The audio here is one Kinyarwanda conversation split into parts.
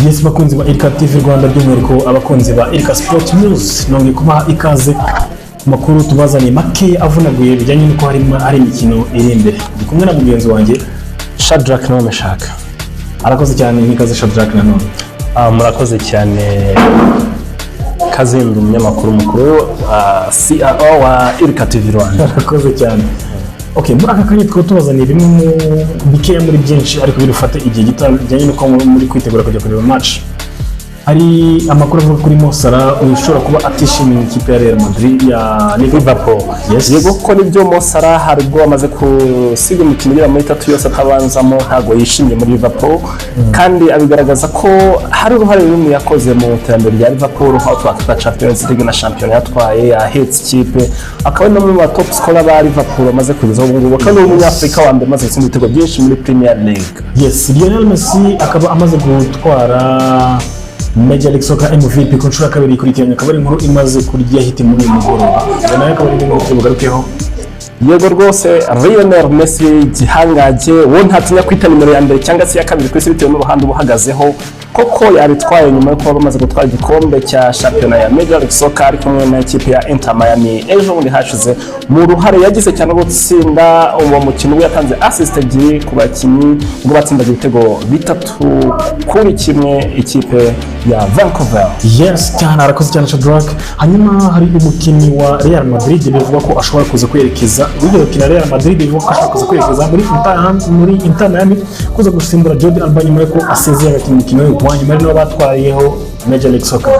Yes, bakunzi ba Irika TV Rwanda, by'umwihariko abakunzi ba Irika Sport News, nongeye kubaha ikaze ku makuru tubazaniye make avunaguye bijyanye n'uko harimo hari imikino iri imbere. Ndi kumwe na mugenzi wanjye Shadrack nawe Meshaka. Arakoze cyane, n'ikaze Shadrack nanone. Murakoze cyane Kazindu, umunyamakuru mukuru, CRO wa Irika TV Rwanda. Arakoze cyane. Okay, muri aka kanya tukaba tubazaniye bimwe mu bikeya muri byinshi, ariko birufate igihe gito bijyanye n'uko muri kwitegura kujya kureba match. Hari amakuru avuga kuri Mo Salah ushobora kuba atishimiye ikipe ya Real Madrid, ya Liverpool. Yes. Yego, ko nibyo, Mo Salah hari ubwo amaze gusiga imikino igera muri itatu yose atabanzamo. Ntabwo yishimye muri Liverpool, kandi abigaragaza ko hari uruhare runini yakoze mu iterambere rya Liverpool, aho twakwita Champions League na shampiyona yatwaye, yahetse ikipe, akaba ari n'umwe mu ba top scorer ba Liverpool bamaze kugezaho ubu ngubu, akaba ari n'umunyafurika wa mbere umaze gutsinda ibitego byinshi muri Premier League. Yes, Lionel Messi akaba amaze gutwara Major League Soccer MVP ku nshuro ya kabiri ikurikiranye, akaba ari inkuru imaze kurya hit muri uyu mugoroba. Iyo nayo akaba ari indi nkuru turi bugarukeho. Yego rwose, Lionel Messi igihangange, wowe ntatinya kwita nimero ya mbere cyangwa se iya kabiri ku isi bitewe n'uruhande uba uhagazeho, koko yabitwaye nyuma yo kuba bamaze gutwara igikombe cya shampiyona ya Major League Soccer ari kumwe na ikipe ya Inter Miami ejo bundi hashize, mu ruhare yagize cyane rwo gutsinda uwo mukino, ubwo yatanze assist ebyiri ku bakinnyi ubwo batsindaga ibitego 3-1 ikipe ya Vancouver. Yes cyane, arakoze cyane Shadrack. Hanyuma hari umukinnyi wa Real Madrid bivugwa ko ashobora kuza kwerekeza, wigeze gukina Real Madrid, bivugwa ko ashobora kuza kwerekeza muri Inter Miami kuza gusimbura Jordi Alba nyuma yuko asezeye agakina umukino we wa nyuma, ari nabo batwayeho Major League Soccer.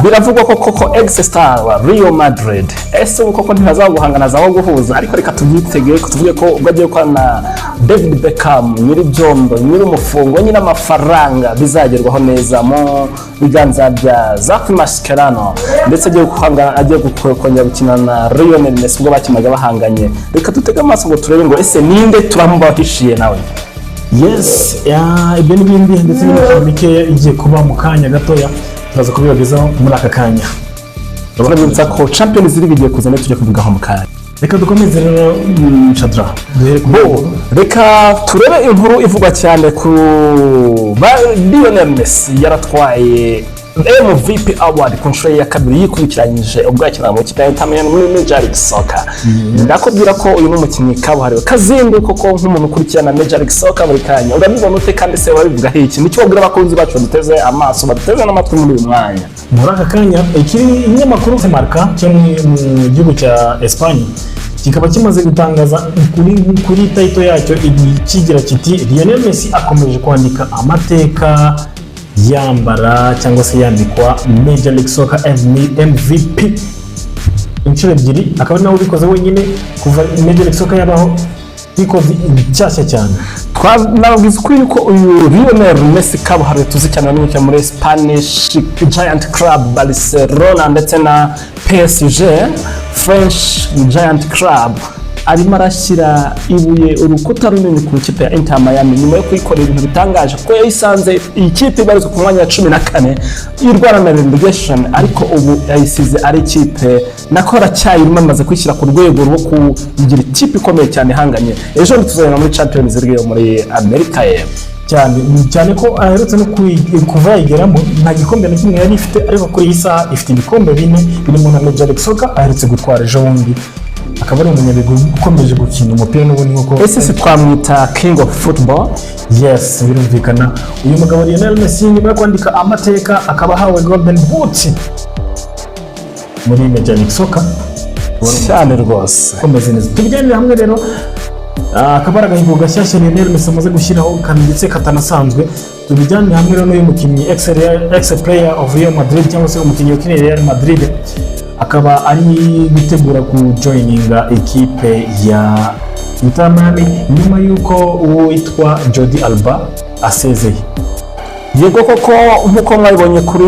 Biravugwa ko koko ex star wa Real Madrid, ese ubu koko ntibazaguhangana zaho guhuza? Ariko reka tubyitege, tuvuge ko ubwo agiye gukorana na David Beckham, nyiri byombo, nyiri umufungo, nyiri amafaranga, bizagerwaho neza mu biganza bya Javier Mascherano, ndetse agiye guhangana, agiye kongera gukina na Lionel Messi ubwo bakinaga bahanganye. Reka dutege amaso ngo turebe ngo ese ninde turamubahishiye nawe. Yes, ibyo n'ibindi ndetse n'imikino mikeya igiye kuba mu kanya gatoya turaza kubibagezaho muri aka kanya. Turabibutsa ko Champions League igiye kuza, tujya kuvugaho mu kanya. Reka dukomeze rero, Shadra, duhere ku Bo, reka turebe inkuru ivugwa cyane ku ba Lionel Messi. Yaratwaye MVP Award ku nshuro ye ya kabiri yikurikiranyije ubwo yakinaga mu ikipe ya Inter Miami muri Major League Soccer. Ndakubwira ko uyu ni umukinnyi kabuhariwe Kazindu. Koko nk'umuntu ukurikirana Major League Soccer buri kanya, urabibona ute? Kandi se urabivugaho iki? Nicyo wabwira abakunzi bacu baduteze amaso, baduteze n'amatwi muri uyu mwanya? Muri aka kanya ikiri ikinyamakuru Marca cyo mu gihugu cya Espagne kikaba kimaze gutangaza kuri title yacyo kigira kiti: "Lionel Messi akomeje kwandika amateka yambara cyangwa se yambikwa Major League Soccer MVP inshuro ebyiri", akaba ari nawe ubikoze wenyine kuva Major League Soccer yabaho, bikoze nshyashya cyane. Nababwiza ukuri yuko uyu Lionel Messi kabuhariwe tuzi cyane wamenyekanye muri Spanish Giant Club Barcelona ndetse na PSG, French Giant Club, arimo arashyira ibuye urukuta runini ku ikipe ya Inter Miami nyuma yo kuyikorera ibintu bitangaje, kuko yayisanze iyi kipe ibarizwa ku mwanya wa 14 irwana na relegation, ariko ubu yayisize ari ikipe nako aracyayirimo, amaze kwishyira ku rwego rwo kugira ikipe ikomeye cyane ihanganye. Ejo tuzabona muri Champions League yo muri Amerika y'Epfo. Cyane cyane ko aherutse no kuva yayigeramo nta gikombe na kimwe yari ifite, ariko kuri iyi saha ifite ibikombe bine birimo na Major League Soccer aherutse gutwara ejo bundi, akaba ari umunyabigwi ukomeje gukina umupira n'ubundi nk'uko Ese si twamwita King of Football? Yes, birumvikana. Uyu mugabo Lionel Messi, nyuma yo kwandika amateka akaba ahawe Golden Boot muri Major League Soccer. Cyane rwose. Komeze neza, tubijyanire hamwe rero. Akaba ari agahigo gashyashya Lionel Messi amaze gushyiraho kandi ndetse katanasanzwe. Tubijyanire hamwe rero n'uyu mukinnyi ex player of Real Madrid, cyangwa se umukinnyi wakiniye Real Madrid, akaba ari gutegura kujoininga ikipe ya Inter Miami nyuma y'uko uwitwa Jordi Alba asezeye. Yego koko, nk'uko mwabibonye kuri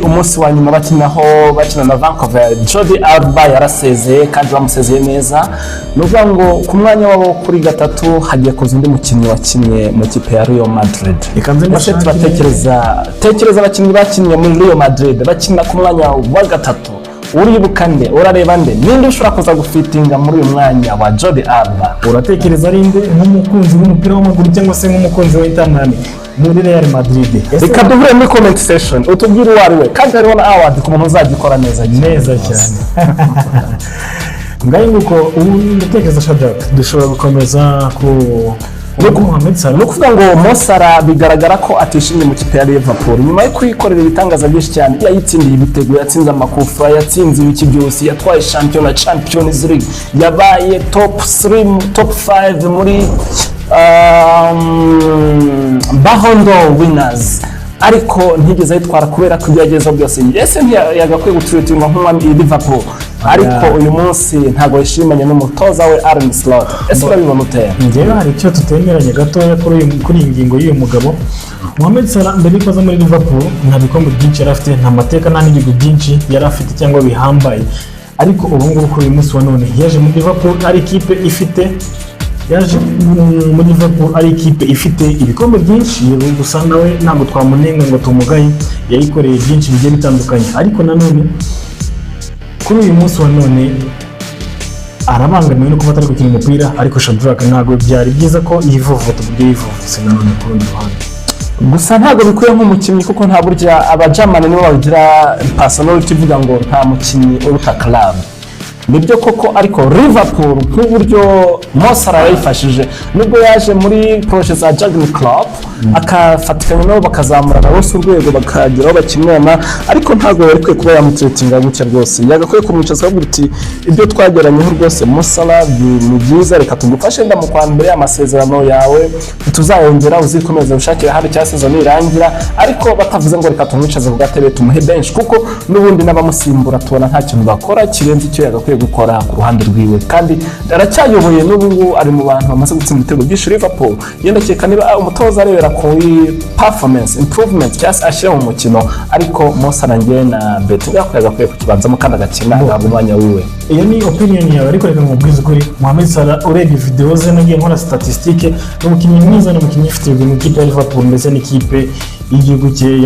umunsi wa nyuma bakinaho, bakina na Vancouver, Jordi Alba yarasezeye kandi bamusezeye neza. Ni ukuvuga ngo ku mwanya wabo kuri gatatu hagiye kuza undi mukinnyi wakinnye mu ikipe ya Real Madrid. Reka nze Ese mbashakire. Turatekereza, tekereza abakinnyi bakinnye muri Real Madrid bakina ku mwanya wa gatatu. Uribuka nde? Urareba nde? Ninde ushobora kuza gufitinga muri uyu mwanya wa Jordi Alba? Uratekereza ari nde, nk'umukunzi w'umupira w'amaguru cyangwa se nk'umukunzi wa Inter Miami muri Real Madrid? Ese Reka duhure muri comment section, utubwire uwo ari we, kandi hariho na award ku muntu uzagikora neza cyane. Neza cyane. Ngaho nguko. Ubu ndatekereza, Shadrack, dushobora gukomeza ku Mohamed Salah. Ni ukuvuga ngo Mo Salah bigaragara ko atishimye mu kipe ya Liverpool nyuma yo kuyikorera ibitangaza byinshi cyane. Yayitsindiye ibitego, yatsinze amakufa, yatsinze ibiki byose, yatwaye shampiyona, Champions League, yabaye top 3, top 5 muri Ballon d'Or winners, ariko ntigeze ayitwara kubera ko ibyo yagezeho byose, ese ntiyagakwiye gutreatingwa nk'umwami i Liverpool? Ariko uyu munsi ntabwo yishimanye n'umutoza we Arne Slot. Ese urabibona ute? Njyewe hari icyo tutemeranya gatoya kuri iyi ngingo y'uyu mugabo Mohamed Salah. Mbere y'uko aza muri Liverpool, nta bikombe byinshi yari afite, nta mateka, nta n'ibigwi byinshi yari afite cyangwa bihambaye. Ariko ubu ngubu, kuri uyu munsi wa none, yaje muri Liverpool ari ikipe ifite ibikombe byinshi. Yego, gusa nawe ntabwo twamunenga ngo tumugaye, yayikoreye byinshi bigiye bitandukanye. Ariko nanone kuri uyu munsi wa none arabangamiwe no kuba atari gukina umupira. Ariko Shadrack, ntabwo byari byiza ko yivovota uburyo yivovotse nanone ku rundi ruhande. Gusa ntabwo bikwiye nk'umukinnyi, kuko nta burya abajamani nibo babigira personality ivuga ngo nta mukinnyi uruta club. Nibyo koko, ariko Liverpool nk'uburyo Mo Salah yayifashije, nubwo yaje muri projet za Jurgen Klopp, akafatikanya nabo, bakazamurana bose urwego, bakagera aho bakinana, ariko ntabwo yari akwiye kuba yamutreatinga gutya rwose. Yagakwiye kumwicaza akavuga uti: "Ibyo twageranyeho rwose, Mo Salah, ni byiza, reka tugufashe nda mu kwa mbere amasezerano yawe ntituzayongera, uzikomeza ushakire ahandi cyangwa saison nirangira." Ariko batavuze ngo reka tumwicaze ku gatebe, tumuhe benshi, kuko n'ubundi n'abamusimbura tubona nta kintu bakora kirenze icyo yagakwiye gukora ku ruhande rwiwe. Kandi aracyayoboye n'ubu ngubu, ari mu bantu bamaze gutsinda ibitego byinshi Liverpool. Yenda kereka niba umutoza arebera kuri performance improvement cyangwa se ashyira mu mukino, ariko Mo Salah njye na beto ko yagakwiye kukibanzamo kandi agakina, agahabwa umwanya wiwe. Iyo ni opinion yawe, ariko reka nkubwize ukuri: Mohamed Salah, urebye video ze, nagiye nkora statistique, ni umukinnyi mwiza, ni umukinnyi ufite ibigwi mu ikipe ya Liverpool ndetse n'ikipe y'igihugu cye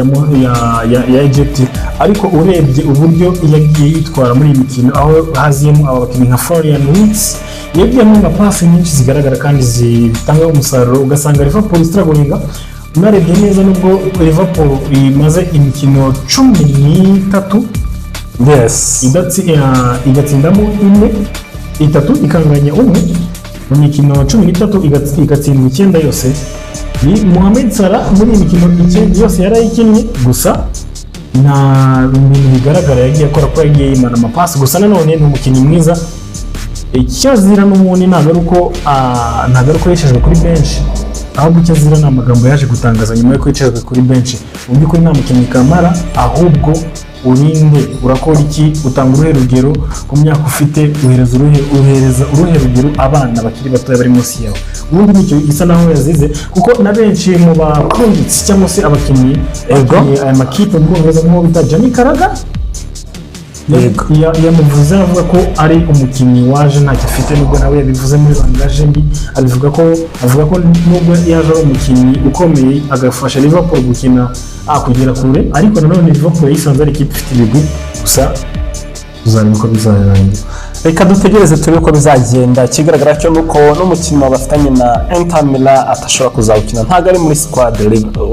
ya Egypt. Ariko urebye uburyo yagiye yitwara muri iyi mikino, aho haziyemo aba bakinnyi nka Florian Wirtz, yagiyemo nka pasi nyinshi zigaragara kandi zitanga umusaruro, ugasanga Liverpool struggling. Unarebye neza, nubwo Liverpool imaze imikino 13 igatsindamo ine, itatu, ikanganya umwe, mu mikino 13 igatsindwa icyenda yose, ni Mohamed Salah muri iyi mikino icyenda yose yarayikinnye. Gusa nta bintu bigaragara yagiye akora, ko yagiye yimana amapasi. Gusa nanone ni umukinnyi mwiza. Icyo azira n'ubundi ntabwo ari uko yicajwe kuri benshi, ahubwo icyo azira ni amagambo yaje gutangaza nyuma y'uko yicajwe kuri benshi. Mu by'ukuri nta mukinnyi kamara, ahubwo urinde, urakora iki, utanga uruhe rugero ku myaka ufite, uhereza uruhe rugero abana bakiri batoya bari munsi yawe? Ubundi nicyo gisa naho yazize, kuko na benshi mu bakunditsi cyangwa se abakinnyi bakiniye aya makipe mu Bwongereza, nk'uwo bita Jamie Carragher, yamuvuze avuga ko ari umukinnyi waje ntacyo afite, nubwo nawe yabivuze muri langage mbi, abivuga ko avuga ko nubwo yaje ari umukinnyi ukomeye, agafasha Liverpool gukina kugera kure, ariko nanone Liverpool yisanze ari ikipe ifite ibigwi. Gusa tuzareba uko bizarangira. Reka dutegereze turebe uko bizagenda. Ikigaragara cyo nuko n'umukino bafitanye na Inter Milan atashobora kuzawukina, ntabwo ari muri squad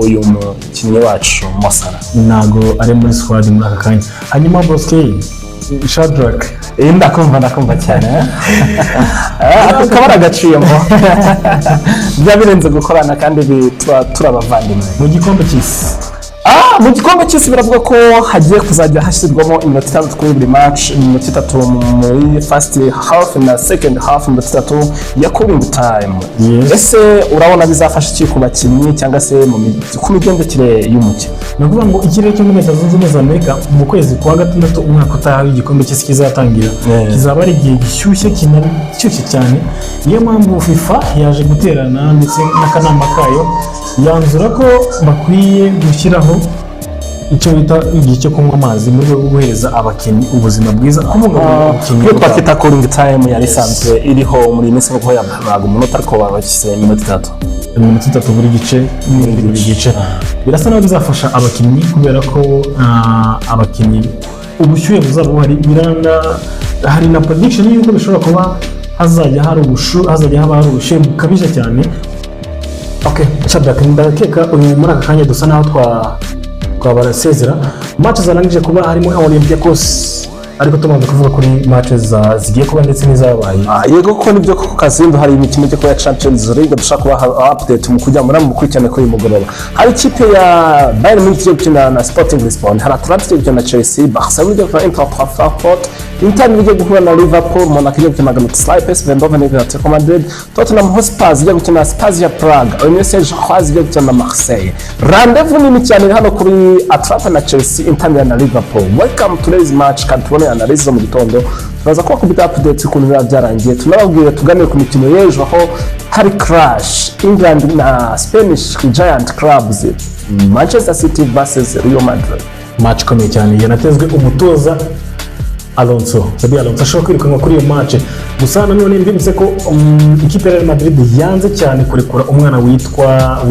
uyu mukinnyi wacu Mo Salah. Ntabwo ari muri squad muri aka kanya. Hanyuma Bosque, Shadrack. Iyi ndakumva cyane. Ako kabara agaciyemo, biba birenze gukorana kandi tuba turi abavandimwe. Mu gikombe cy'isi. Mu gikombe cy'isi biravuga ko hagiye kuzajya hashyirwamo iminota 6 kuri buri match, iminota 3 muri first half na second half, iminota 3 ya cooling time. Ese urabona bizafasha iki ku bakinnyi cyangwa se ku migendekere y'umukino? Ni ukuvuga ngo ikirere cyo muri Leta Zunze Ubumwe za Amerika mu kwezi kwa gatandatu umwaka utaha igikombe cy'isi kizatangira, kizaba ari igihe gishyushye, kinashyushye cyane. Niyo mpamvu FIFA yaje guterana ndetse n'akanama kayo, yanzura ko bakwiye gushyiraho icyo bita igihe cyo kunywa amazi mu rwego rwo guhereza abakinnyi ubuzima bwiza, kubungabunga ubukinnyi Iyo bwabo. Twakwita cooling time yari isanzwe iriho muri iyi minsi, kuko yabaga umunota, ariko babashyize iminota 3. Iminota 3 buri gice, buri gice. Birasa naho bizafasha abakinnyi kubera ko abakinnyi ubushyuhe buzaba buhari. Hari na prediction y'uko bishobora kuba hazajya haba hari ubushyuhe bukabije cyane. Okay, Shadrack, ndakeka uyu muri aka kanya dusa naho twabarasezera. Match zarangije kuba harimo Olympiacos, ariko tubanza kuvuga kuri match zigiye kuba ndetse n'izabaye. Yego, ko nibyo koko Kazindu, hari imikino ijya kuba ya Champions League dushaka kubaha update mu kugira ngo namwe mukurikirane kuri uyu mugoroba. Hari ikipe ya Bayern Munich igiye gukina na Sporting Lisbon, hari Atalanta igiye gukina na Chelsea, Barcelona igiye gukina na Eintracht Frankfurt, Inter igiye guhura na Liverpool, Monaco igiye gukina na Galatasaray, PSV Eindhoven igiye gukina na Atletico Madrid, Tottenham Hotspur igiye gukina na Sparta Prague, Union Saint-Gilloise igiye gukina na Marseille. Rendezvous nini cyane iri hano kuri Atalanta na Chelsea, Inter Milan na Liverpool. Welcome to today's match, kandi tubone analyse zo mu gitondo. Turaza kubakubita updates ukuntu biba byarangiye, tunababwira, tuganire ku mikino y'ejo aho hari clash England na Spanish giant clubs, Manchester City versus Real Madrid. Match ikomeye cyane yanatezwe umutoza Alonso, Xabi Alonso ashobora kwirukanwa kuri iyo match. Gusa nanone mbibutse ko ikipe ya Real Madrid yanze cyane kurekura umwana witwa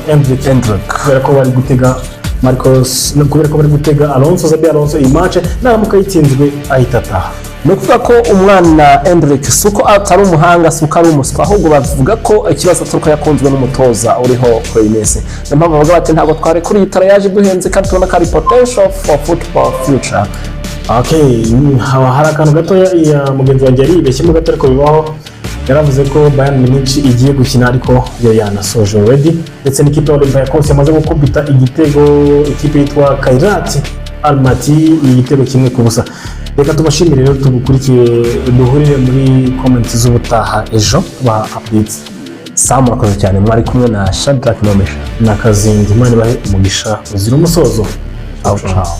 Endrick. Endrick. Kubera ko bari gutega Marcos, no, kubera ko bari gutega Alonso, Xabi Alonso, iyi match naramuka yitsinzwe ahita ataha. Ni ukuvuga ko umwana Endrick si uko atari umuhanga, si uko ari umuswa, ahubwo bavuga ko ikibazo atari uko yakunzwe n'umutoza uriho kuri iyi minsi. Niyo mpamvu bavuga bati: "Ntabwo twarekura iyi talent yaje duhenze, kandi tubona ko ari potential for football future." Okay, haba hari akantu gatoya ya mugenzi wanjye yari yibeshyemo gato, ariko bibaho. Yaravuze ko Bayern Munich igiye gukina, ariko yo yanasoje already, ndetse n'ikipe ya Olympiacos yamaze gukubita igitego ikipe yitwa Kairat Almaty, igitego 1-0. Reka tubashimire rero, tugukurikiye, duhurire muri comments z'ubutaha ejo tubaha updates. Sam, murakoze cyane. Mwari kumwe na Shadrack Nomesha Na Kazindi. Imana ibahe umugisha uzira umusozo. Ciao ciao.